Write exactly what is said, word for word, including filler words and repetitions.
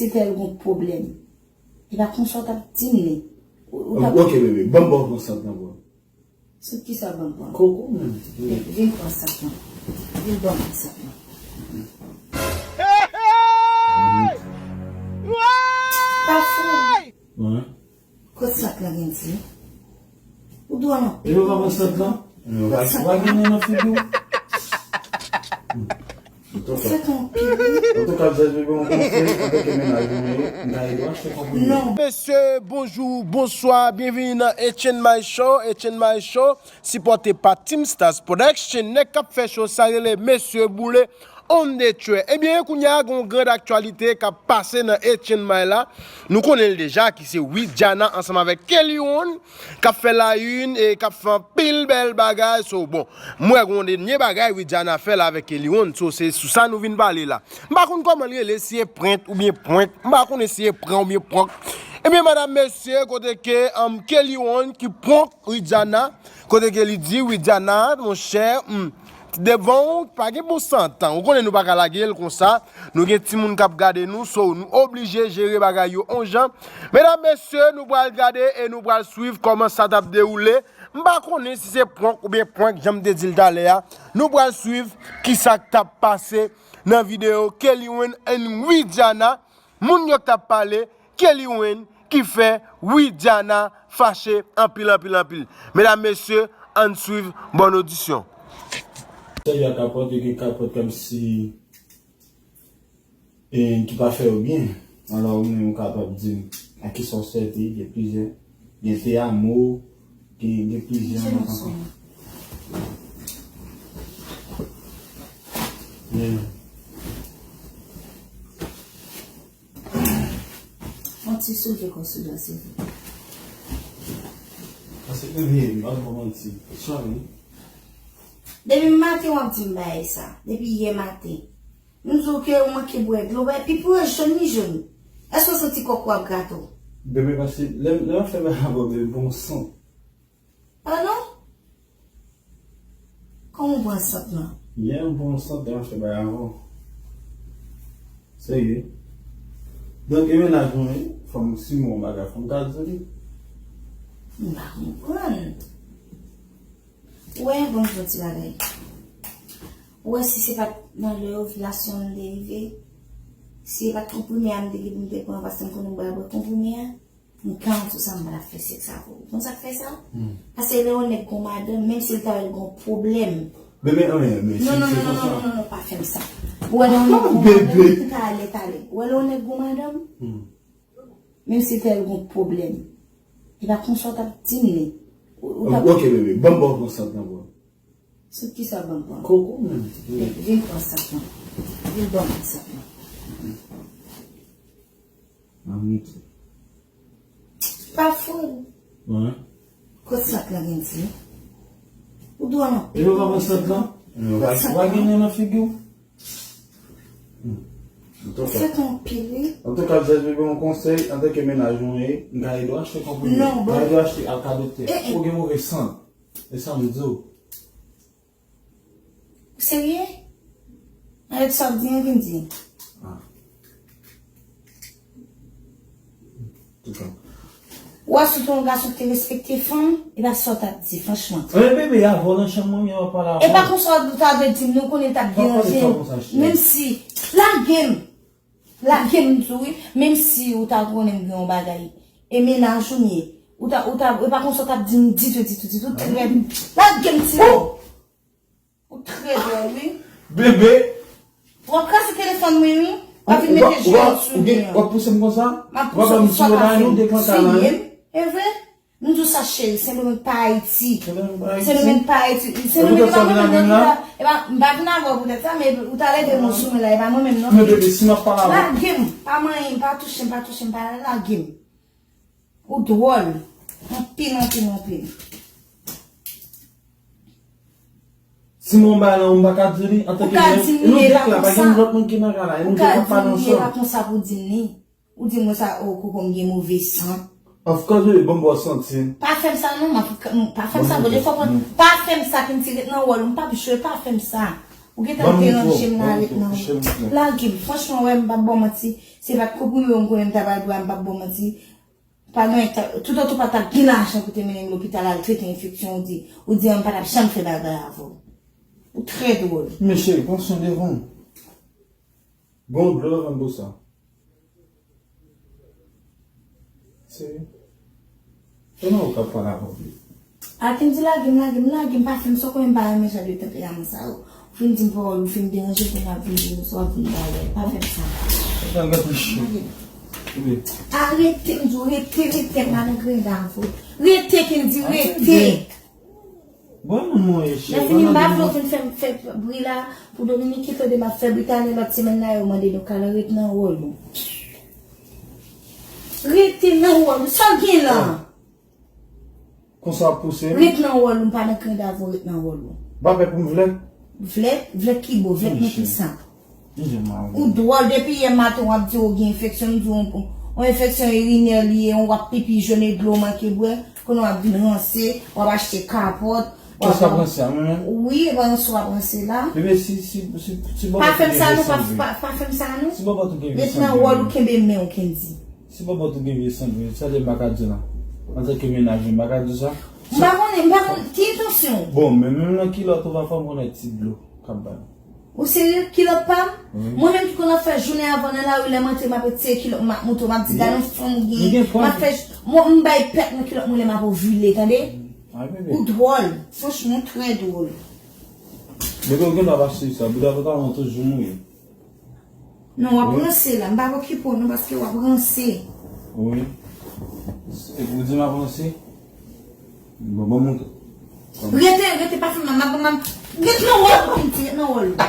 Tèl gon pwoblèm. E pa konsa w t ap di m li. Ou, ou t ap Ok, bebe, ban m ba w pran sant lan pou. Sant kisa ban m pran? Koko, menm. Vin, vin pran sant lan. Vin ban m pran sant lan. Pa fou. Wi. Kot sant lan gen di? Ou dwòl anpil. Yo pa pran sant lan. Yo pa, pa gen nan figi w. Ou fèk anpil, wi. Antouka, m chèche yon konsèy antanke mennaj mwen ye, m ka ede w achte konprime. Non. Mesye, bonjou, bonswa, byenvini nan Etienne May Show, Etienne May Show, sipòte pa Team Stars Production, nèg k ap fè show sa rele Mesye Boule on the track. Ebyen, kounye a, gen yon grand aktyalite k ap pase nan Etienne May la. Nou konnen l deja, ki se Widiana ansanm avèk Kelly One, k ap fè la une e k ap fè anpil bèl bagay. So, bon, m wè gen yon dènye bagay Widiana fè la avèk Kelly One. So, se sou sa nou vin pale la. M pa konn kòman l rele, si e prent oubyen prank. M pa konnen si e prank oubyen prank. Ebyen, madam, mesye, kote ke, um, Kelly One ki prank Widiana, kote ke li di, Widiana, monchè, hmm, devan w, pa gen bon santan. Ou konnen nou pa ka lage l konsa. Nou gen timoun k ap gade nou, so nou oblije jere bagay yo on jan. Medam, mesye, nou pral gade e nou pral swiv kòman sa t ap dewoule. M pa konnen si se prank oubyen prank, jan m te di l talè a. Nou pral swiv kisa k t ap pase nan videyo Kelly One and Widiana. Moun yo k t ap pale, Kelly One ki fè Widiana fache anpil, anpil, anpil. Medam, mesye, ann swiv, bòn odisyon. Sèl yo kapòt, yo gen kapòt kòmsi, e, ki pa fè yo byen. Alò, ou menm ou kapab di m a kisa w sèvi, gen plizyè. Gen te amo, gen, gen plizyè lòt ankò. Yeah. Yon ti soulve kò sou dlo, silvouplè. Paske m vye, m pa t bon manti. Sorry. Depi maten w ap di m bagay sa. Depi yè maten. M di w ke ou manke bwè dlo, epi pou yo jòn li jòn. Èske w santi kòk ou ap grate w? Bebe, paske lè, lè m ap fè bagay avè w, bebe, bon sant. Padon? Kòman w pran sant lan? Yè m pran sant, lè m ap fè bagay avè w. Serye. Donk, e mennaj mwen, fò m, si m wè yon bagay, fò m ka di w li. M pa konprann. Ou wè, bon, m di w ti bagay. Ou wè, si se pa t nan lè ovilasyon m te rive, si se pa t konprime a m te gen pou m te pran, paske m konnen m pral bwè konprime a, m garanti w sa, m pa t ap fè sèks avè w. Ou konn sa k fè sa? Hmm. Paske lè yon nèg gon madanm, menm si l ta wè l gon pwoblèm. Bebe, anyen, men si se konsa. Non, non, non, non, non, non, pa fè m sa. Ou wè lè yon nèg gon madanm, talè, talè. Ou wè lè yon nèg gon madanm? Hmm. Menm si l ta wè l gon pwoblèm. E pa konsa w t ap di m li. Ou, ou t ap Ok, bebe, ban m ba w pran sant lan pou. Sant kisa ban m pran? Koko, menm. Vin, vin pran sant lan. Vin ban m pran sant lan. Mamit. Pa fou. Wi. Kot sant lan gen di? Ou dwòl anpil. Yo pa pran sant lan. Yo pa, pa gen nan figi w. Hmm. Ou fèk anpil, wi. Antouka, m chèche yon konsèy, antanke mennaj mwen ye, m ka ede w achte konprime. Non, bon. M ka ede w achte al ka doktè. Eh, eh. Ou gen move sant. E sa m di w. Ou serye? Avèk sa w di an, vin di. Ah. Toutan. Ou wè, si w te yon gason ki te respekte fanm, e pa sa w t ap di, franchman. Men bebe, avè w nan chanm mwen, w ap pale avè w. E pa konsa w ta dwe di m, non, konnen l t ap deranje w. Menm si, lage m. Lage m tou, wi. Menm si ou ta konnen m gen yon bagay. E mennaj ou m ye. Ou ta, ou ta, e pa konsa w t ap di m ditou, ditou, ditou. Trè, lage m, ti moun. Ou trè dwòl, wi. Bebe. W ap kraze telefòn mwen, wi. W ap vin mete je w sou mwen an. W ap pouse m konsa? M ap pouse w konsa, pa fè m tiye m. E vre? M di w sa, cheri, Sendomeng pa Ayiti. Sendomeng pa Ayiti. Sendomeng pa Ayiti. Sendomeng e pa mwen menm non, e pa, m pa vin avè w poutèt sa, men ou ta leve men w sou mwen la, e pa mwen menm non. Men bebe, si m ap pale avè w. Lage m, pa manyen m, pa touche m, pa touche m, pa lage m. Ou dwòl. Anpil, anpil, anpil. Si mwen bay la, ou m pa ka di li, antanke nou de la, pa gen lòt moun ki nan kay la, e nou de k ap pale ansanm. Ou ka di m li, e pa konsa pou di m li. Ou di mwen sa, o, koko m gen move san. Of course, baby, ban m ba w santi. Pa fè m sa non, m ap, pa fè m sa, bon, fò mwen, pa fè m sa, Kinti ret nan wòl ou, m p ap jwe, pa fè m sa. Ou gentan deranje m la ret nan. Lage m. Franchman, wè, m p ap ba w manti. Se pa t konprime yo m konnen m ta pral pran, m p ap ba w manti. Pa gen, toutotan w pa ta gen lajan pou te mennen m lopital al trete enfeksyon, ou di, ou di an m pa t ap janm fè bagay avè w. Ou trè dwòl. Men cheri, pran swen devan w. Bon dlo yo vann pou sa. Serye? Kòman ou ka pale avè w? Akenn di lage m, lage m, lage m, pa fè m sa w konnen m pa renmen jan de tanperaman sa yo. Ou fin di m pawòl, ou fin deranje, kounye a w ap vin di m sa w ap vin ba lè. Pa fè m sa. Sa gen plis cho. Lage m. Arete, m di w rete, rete, m pa nan grenda avè w. Rete, Kendy, rete. Bon, nou mwen cheri. Lè fini, m pa vle w vin fè, fè bri la pou Dominik ki tande m ap fè bri talè lòt semèn la, yo mande nou kal ret nan wòl ou. Rete nan wòl ou, sa w gen la? Konsa w ap pouse m? Ret nan wòl ou, m pa nan krenda avè w, ret nan wòl ou. M pa fè pou m vle? Vle, vle ki bo, vle nan ki sa? Ou dwòl, depi yè maten w ap di w gen enfeksyon, m di w yon enfeksyon irinè li ye, w ap pipi jone, dlo manke bwè, kounye w ap vin ranse, w ap achte kapòt, w ap... Kès k ap ranse a, mwen menm? Wi, e pa ranse w ap ranse la. Bebe, si, si, si, si bòbòt ou gen vye sandwich. Pa fè m sa non, pa, pa, pa fè m sa non. Si bòbòt ou gen vye sandwich. Ret nan wòl ou, kenbe men w, Kendy. Si bòbòt ou gen vye sandwich, sa de m pa ka di w la. Antanke mennaj mwen, m pa ka di w sa. M pa konnen, m pa konnen, ki entansyon w? Bon, men menm nan kilòt ou pa fè m konnen ti dlo k ap bay. Ou serye? Kilòt pa m? Wi. Mwen menm ki konn ap fè jounen avan nan lari, lè m antre, m ap retire kilòt, m ap montre w, m ap di, gade yon fanm ou genyen. M ap fè, mwen, m bay pèt nan kilòt mwen lè m ap ovile, tande? Ay, bebe. Ou dwòl. Franchman, ou trè dwòl. Bebe, ou gen dwa pa swiv sa. Bouda pantalon toujou mouye. Non, w ap ranse la. M pa okipe w non, paske w ap ranse. Wi. Epi ou di m ap ranse? Bon, bon, montre. Rete, rete, pa fè m mal, m ap, m ap, ret nan wòl ou, Kendy, ret nan wòl ou.